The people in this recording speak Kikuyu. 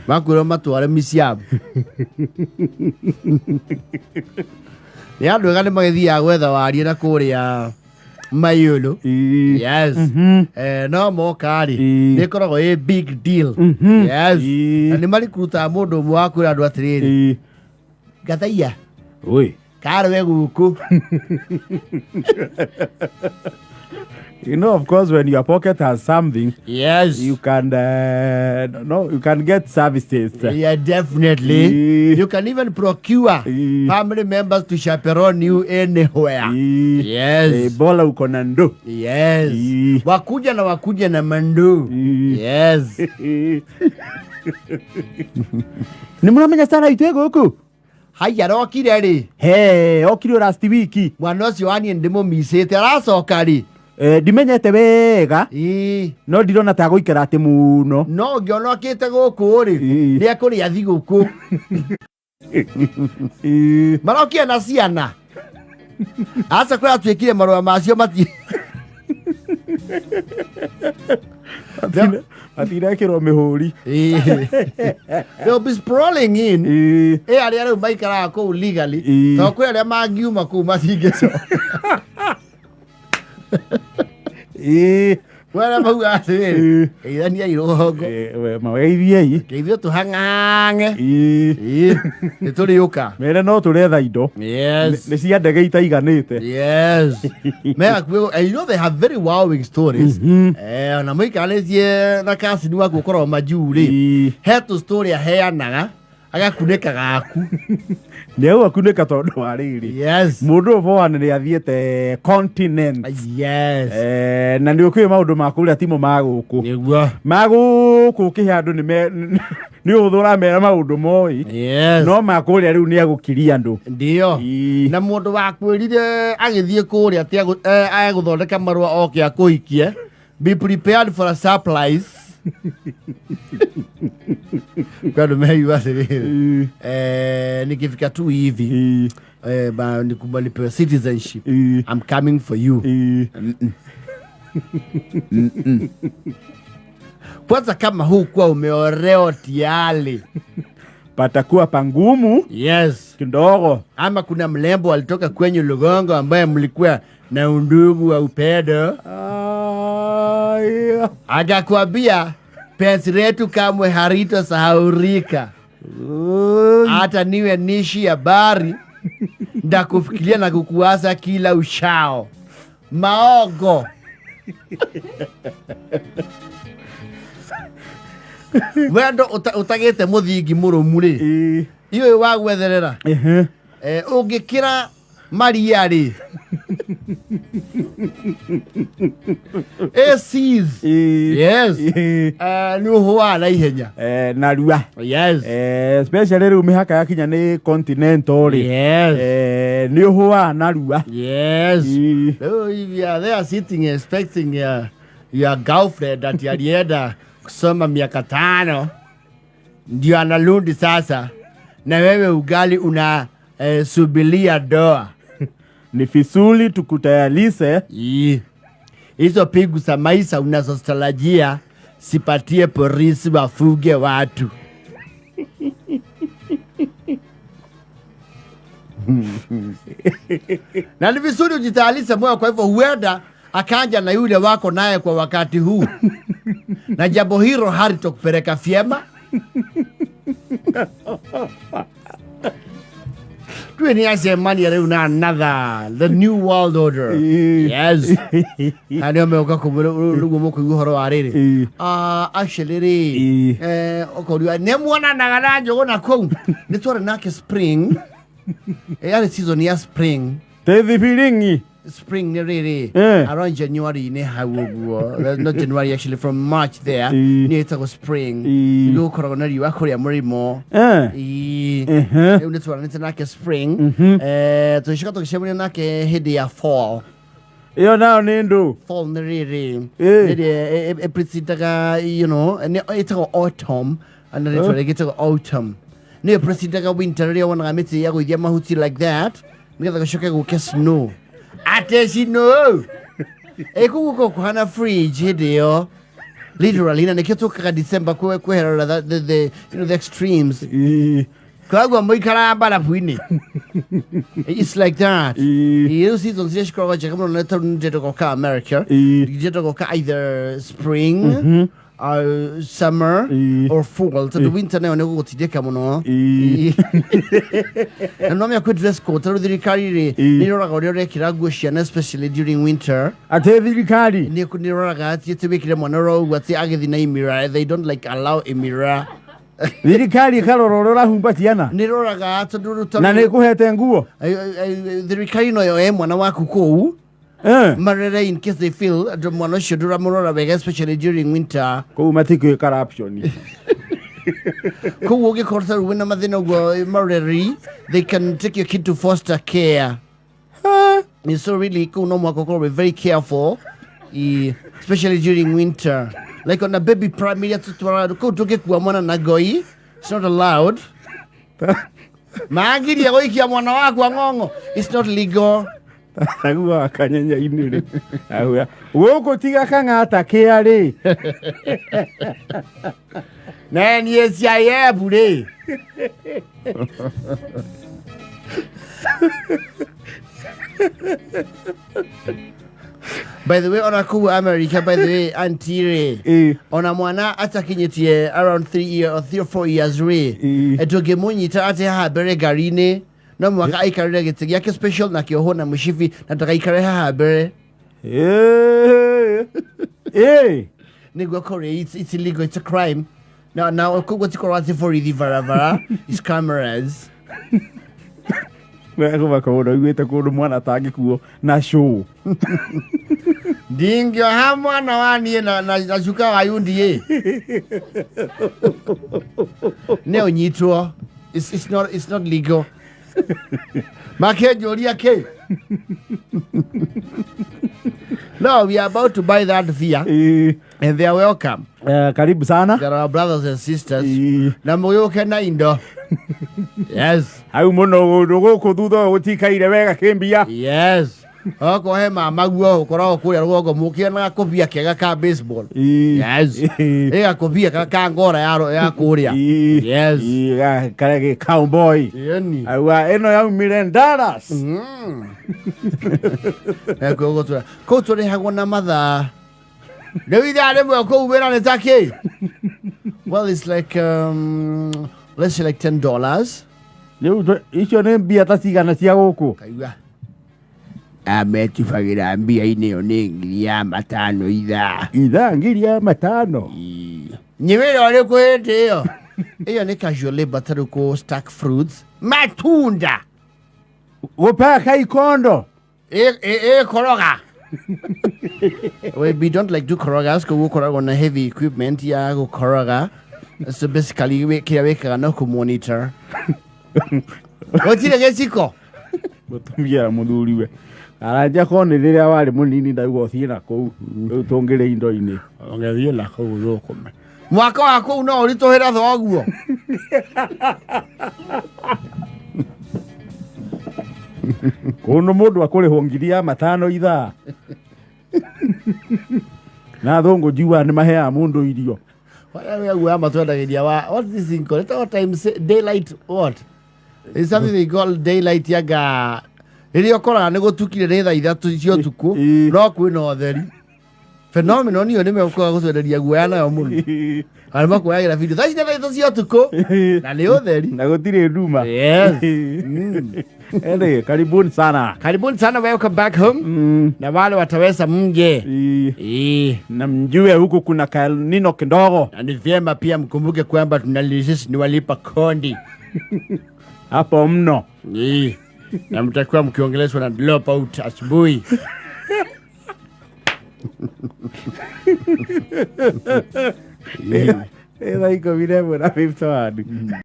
Makwĩrwo matware miciamu. Nĩ andũ ega nĩ magĩthiaga gwetha warie na kũrĩa mayũlũ. Yes. Eh, no moka rĩ, nĩ ĩkoragwo ĩ big deal. Yes. Na nĩ marikurutaga mũndũ ũmwe wa kwĩra andũ atĩrĩrĩ, gathaiya Oi. karwe gũkũ. You know, of course, when your pocket has something, you can no, you can get services. Yeah, definitely. You can even procure family members to chaperone you anywhere. Yes. Bola uko na ndo. Yes. Wakuja na wakuja na mandu. Yes. Nĩ mũramenya sana itwe gũkũ. Haya arokire rĩ? He, okire o last week. Mwana ũcio wa niĩ ndĩmũmicĩte aracoka rĩ? Eh, ndimenyete wega. No ndirona ta gũikara atĩ mũno. No ũngĩona okĩte gũkũ rĩ, nĩ ekũrĩa thigũkũ. Marokire na ciana. Aca kũratuĩkire marũa macio mati Matirekĩrwo mĩhũri. They'll be sprawling in. Ĩ arĩa rĩu maikaraga kũu legally. Tondũ kwĩ arĩa mangiuma kũu matingĩcoka. Kwĩ arĩa mauga atĩrĩrĩ, geithaniai rũgongo. Mageithiei. Geithio tũhang'ang'e. Nĩ tũrĩũka. Mere no tũretha indo. Yes. Nĩ cia ndege itaiganĩte. Yes. Me hakuhĩ, and you know they have very wowing stories. Eh, ona mũikaranĩtie na kasini waku ũkoragwo majuu rĩ. He tũ story aheanaga agakunĩka gaku. Nĩ au akunĩka tondũ wa rĩrĩ. Yes. Mũndũ ũyũ Bowen nĩ athiĩte continent. Yes. Eh, na nĩ ũkĩũĩ maũndũ ma kũrĩa timo ma gũkũ. Nĩguo. Ma gũkũ ũkĩhe andũ nĩ me nĩ ũhũthũ ũramera maũndũ moĩ. Yes. No ma kũrĩa rĩu nĩ egũkiria andũ. Ndio. Na mũndũ wakwĩrire agĩthiĩ kũrĩa atĩ agũthondeka marũa oke akũhikie. Be prepared for a surprise. Kwa andũ meigua atĩrĩrĩ, eh, nikifika tu hivi eh, ba, nikumba nipewe citizenship, I'm coming for you. Mm-mm. Mm-mm. Kwanza kama hukuwa umeolewa tayari Patakuwa pangumu. Yes. Kidogo. Ama kuna mlembo alitoka kwenye Lugongo ambaye mlikuwa na undugu wa upendo. Akakwambia penzi letu kamwe halitosahaulika. Hata niwe nishi habari ndakufikiria na kukuasa kila ushao. Maogo. Wendo utagĩte mũthingi mũrũmu rĩ, iũĩ wa gwetherera. Eh, ũngĩkĩra maria rĩ, ACs. Yes. Eh, nĩ ũhũaga na ihenya. Eh, narua. Yes. Eh, especially rĩu mĩhaka yakinya nĩ continental rĩ. Yes. Eh, nĩ ũhũaga narua. Yes. Rĩu if you are there sitting expecting your girlfriend ati alienda kusoma miaka 5 ndio anarudi sasa, na wewe ugali una subilia doa. Ni vizuri tukutayarize Hizo pigu za maisha unazotarajia sipatie polisi wafuge watu. Na ni vizuri ujitayarishe moyo. Kwa hivyo huenda akaja na yule wako naye kwa wakati huu, na jambo hilo halitokupeleka vyema. Tuwe ni acemania rĩu na another the new world order. Yes. Na nĩo megũka kũmwĩra rĩu mũkũigua ũhoro wa rĩrĩ. Ah, actually rĩ, ũkoria nĩ muonanaga na njũgũ na kũu. Nĩ twarĩ nake spring. Yarĩ season ya spring. Tĩthibiring'i. Spring nĩ rĩrĩ around January nĩ hau ũguo. Not January actually, from March there. Nĩ ĩtagwo spring. Nĩguo gũkoragwo na riũa kũrĩa mũrĩmo. Ĩĩ. Rĩu nĩ twaranĩte nake spring. Tũgĩcoka tũgĩcemania nake hĩndĩ ya fall. Ĩyo nayo nĩ ndũ. Fall nĩ rĩrĩ rĩrĩa ĩprecedega, you know, nĩ ĩtagwo autumn, na rĩtwa rĩngĩ ĩtagwo autumn. Nĩyo ĩprecedega winter, rĩrĩa wonaga mĩtĩ ya gũithia mahuti like that, nĩgetha gũcoke gũke snow. Ate snow ĩkũguka kũhana fridge hĩndĩ ĩyo. Literally, na nĩkĩo tũkaga December kweherera the you know the extremes. Koguo mũikaraga mbarabu-inĩ. It's like that. Rĩu seasons iria cikoragwo njega mũno nĩ tondũ nĩ goka America. Ndĩrenda goka either spring, summer or fall, tondũ winter nayo nĩ gũgũtindĩka mũno. Na no menya kwĩ dress code, tondũ thirikari rĩ nĩ ĩroraga ũrĩa ũrekĩra nguo ciana, especially during winter. Atĩ thirikari? Nĩ ĩroraga atĩ wĩkĩre mwana ũro ũguo atĩ agĩthiĩ na imira. They don't like allow imira. Thirikari ĩkarora ũrĩa ũrahumba ciana? Nĩ ĩroraga tondũ Na nĩ ĩkũhete nguo? Thirikari no yoe mwana waku kũu marere in case they feel andũ mwana ũcio ndũramũrora wega, especially during winter. Kũu matikũĩ corruption. Koguo ũngĩkorwo ta rĩu wĩna mathĩna ũguo mareri, they can take your kid to foster care. And so really kũu no mũhaka ũkorwo wĩ very careful, especially during winter, like on a baby pram iria tũtwaraga kũu, tũngĩkua mwana na ngoi, it's not allowed. Mangiria gũikia mwana waku ang'ong'o, it's not legal. Taguaga kanyenya-inĩ rĩ, Ahuya, gũkũ tiga kang'ata kĩa rĩ. Na niĩ CIF rĩ. By the way, ona kũu America, by the way, auntie rĩ, ona mwana atakinyĩtie around 3 year or 3 or 4 years rĩ, tũngĩmũnyita atĩ haha mbere ngari-inĩ, no mũhaka aikarĩre gĩtĩ gĩake special na kĩohwo na mũcibi na ndagaikare haha mbere. Nĩguo kũrĩ it's illegal, it's a crime. Na koguo tikorwo atĩ borithi barabara, it's cameras. Wegũbaka ũndũ ũiguĩte kũndũ mwana atangĩkuo na show. Ndingĩoha mwana wa niĩ na cuka wa UDA nĩ ũnyitwo. It's not legal. Makĩnjũria kĩ? No, we are about to buy that fear and they are welcome. Karibu sana. They are our brothers and sisters. Na mũgĩũke na indo, yes. Hau mũno gũndũ gũkũ thutha ũyũ gũtikaire wega kĩmbia. Yes, okorwo he mamaguo ũkoragwo kũrĩa rũgongo mũkĩona gakobia kega ka baseball. Yes, ĩ gakobia ka ngora ya kũrĩa. Yes. Karĩa gĩ cowboy. Yeni. Aua ĩno yaumire Dallas. Gũtũra kũu tũrĩhagwo na mathaa, rĩu ithaa rĩmwe kũu wĩra nĩ ta kĩ? Well, it's like let's say like $10. Rĩu icio nĩ mbia ta cigana cia gũkũ? Kaigua ametubagĩra mbia-inĩ ĩyo nĩ 5,000 ithaa. Ithaa 5,000? Nĩ wĩra ũrĩkũ hĩndĩ ĩyo? Ĩyo nĩ casual labor, ta rĩu kũ stack fruits, matunda. Gũpaka ikondo? Ĩ koroga. We don't like do korogas, koguo ũkoragwo na heavy equipment ya gũkoroga. So basically kĩrĩa wĩkaga no kũmonitor, gũtirĩ gĩciko. Mũtumia mũthuriwe aranja ko nĩ rĩrĩa warĩ mũnini ndaigua ũthiĩ na kũu rĩu tũngĩrĩ indo-inĩ. Ũngĩthiĩ na kũu thũkũme mwaka wa kũu no ũritũhĩra thoguo. Kũndũ mũndũ akũrĩhwo 5,000 ithaa na thũngũ njiuaga nĩ maheaga mũndũ irio. Harĩa guoya matwendagĩria wa, what is this thing called? It's time daylight, what? It's something they call daylight yanga rĩrĩa ũkoraga nĩ gũtukire, nĩ thaa 3 cia ũtukũ, no kwĩna ũtheri. Phenomenon ĩyo nĩ mekũaga gũtwenderia guoya nayo mũno. Arĩa makuoyagĩra video thaa ici nĩ thaa 3 cia ũtukũ na nĩ ũtheri. Na gũtirĩ nduma. Yes. Ende, karibuni sana. Karibuni sana, welcome back home. Na wale wataweza mje. Na mjue huku kuna kanino kidogo. Na ni vyema pia mkumbuke kwamba tunalisisi ni walipa kodi hapo mno. Na mtakuwa mkiongeleshwa na drop out asubuhi. Thaa 11:51.